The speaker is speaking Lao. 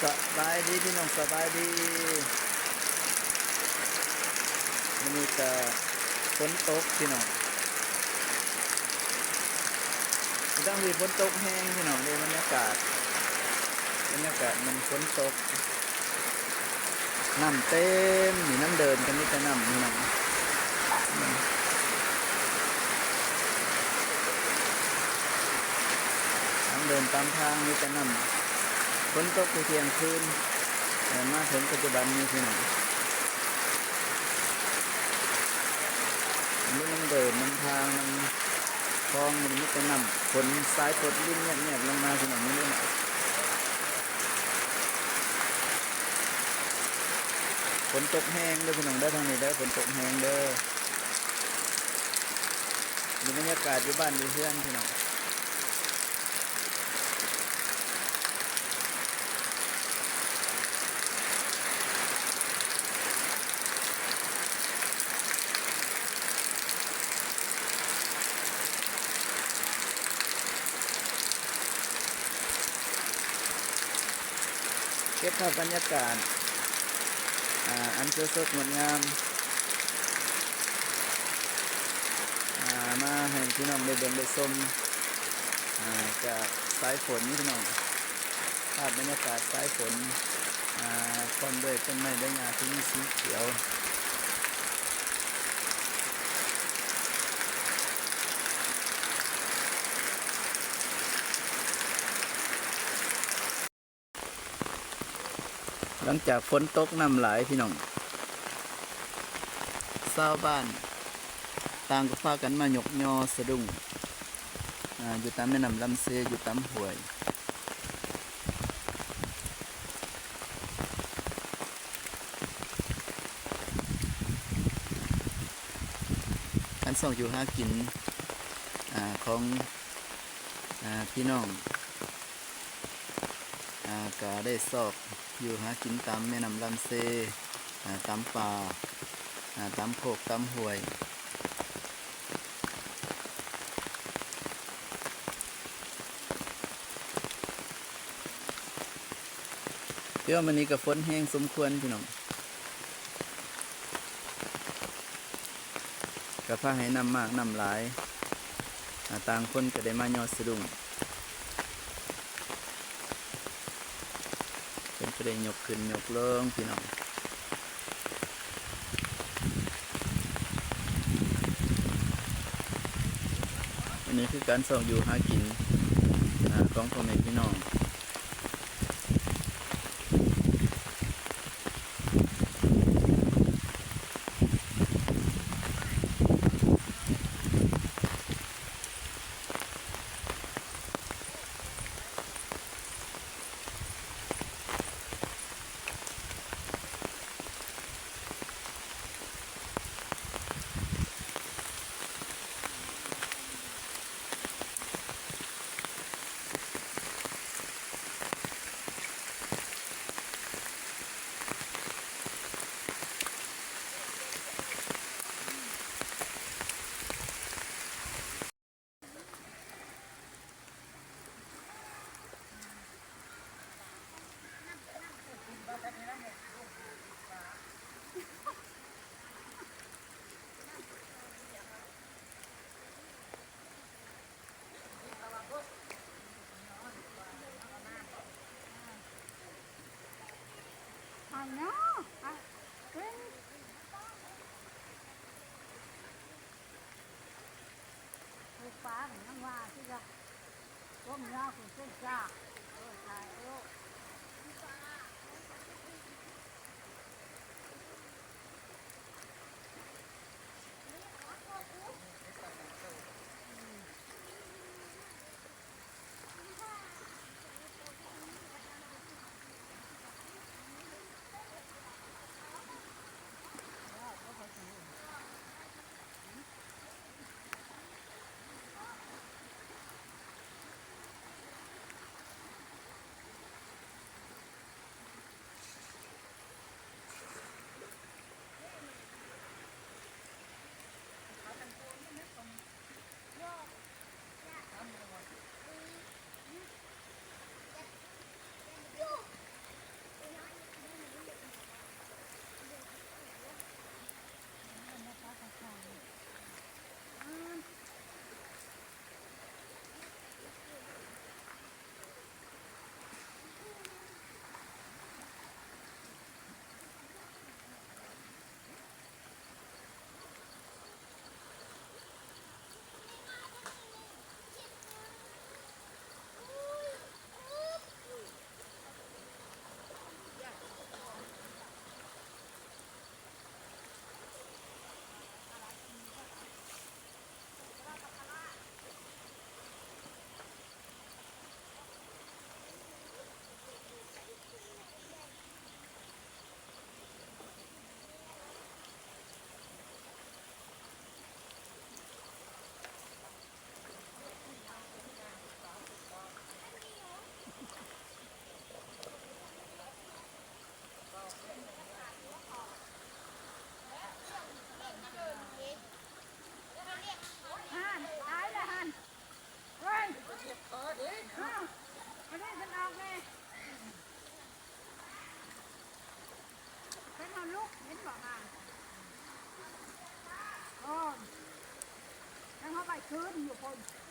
ສະບາຍດີພີ່ນ້ອງ ສະບາຍດີ. ມື້ນີ້ກະຝົນຕົກພີ່ນ້ອງ ທັງທີ່ຝົນຕົກແຮງພີ່ນ້ອງເດ້. ບັນຍາກາດ ບັນຍາກາດມັນຝົນຕົກ ນ້ຳເຕັມນີ້ ນ້ຳເດີ່ນກໍມີແຕ່ນ້ຳພີ່ນ້ອງ. ທາງເດີ່ນຕາມທາງມີແຕ່ນ້ຳ. ຝົນຕົກແຕ່ທ່ຽງຄືນ ແຕ່ມາເຖິງປັດຈຸບັນນີ້ພີ່ນ້ອງ ຢູ່ນຳເດີ່ນນຳທາງນຳຄອງມີແຕ່ນ້ຳ. ຝົນສາຍຝົນລິນແຍບໆລົງມາພີ່ນ້ອງ ນີ້ເດ້. ຝົນຕົກແຮງເດີພີ່ນ້ອງເດີ ທາງນີ້ເດີ. ຝົນຕົກແຮງເດີ. ນີ້ບັນຍາກາດຢູ່ບ້ານຢູ່ເຮືອນພີ່ນ້ອງ. ເກັບພາບບັນຍາກາດ ອາ ອັນສວຍສົດງົດງາມ ອາ ມາໃຫ້ພີ່ນ້ອງໄດ້ເບິ່ງໄດ້ຊົມ ອາ ຈາກສາຍຝົນພີ່ນ້ອງ. ພາບບັນຍາກາດສາຍຝົນ ອາ ພ້ອມດ້ວຍຕົ້ນໄມ້ໃບຫຍ້າທີ່ມີສີຂຽວ. ຫຼັງຈາກຝົນຕົກນ້ຳຫຼາຍພີ່ນ້ອງ ຊາວບ້ານຕ່າງກໍພາກັນມາຍົກຍໍສະດຸ້ງ ອາ ຢູ່ຕາມແມ່ນ້ຳລຳເຊ ຢູ່ຕາມຫ້ວຍ. ການຊອກຢູ່ຫາກິນ ອາ ຂອງ ອາ ພີ່ນ້ອງ ອາ ກະໄດ້ຊອກຢູ່ຫາກິນຕາມແມ່ນ້ຳລຳເຊ ອາ ຕາມປ່າ ອາ ຕາມໂຄກຕາມຫ້ວຍ. ຖືວ່າມື້ນີ້ກໍຝົນແຮງສົມຄວນພີ່ນ້ອງ ກໍພາໃຫ້ນ້ຳມາກນ້ຳຫຼາຍ ອາ ຕ່າງຄົນກໍໄດ້ມາຍໍສະດຸ້ງ ເພິ່ນກໍໄດ້ຍົກຂຶ້ນຍົກລົງພີ່ນ້ອງ. ອັນນີ້ຄືການຊອກຢູ່ຫາກິນ ອາ ຂອງພໍ່ແມ່ພີ່ນ້ອງ. ຄືນຢູ່ພຸ້ນ.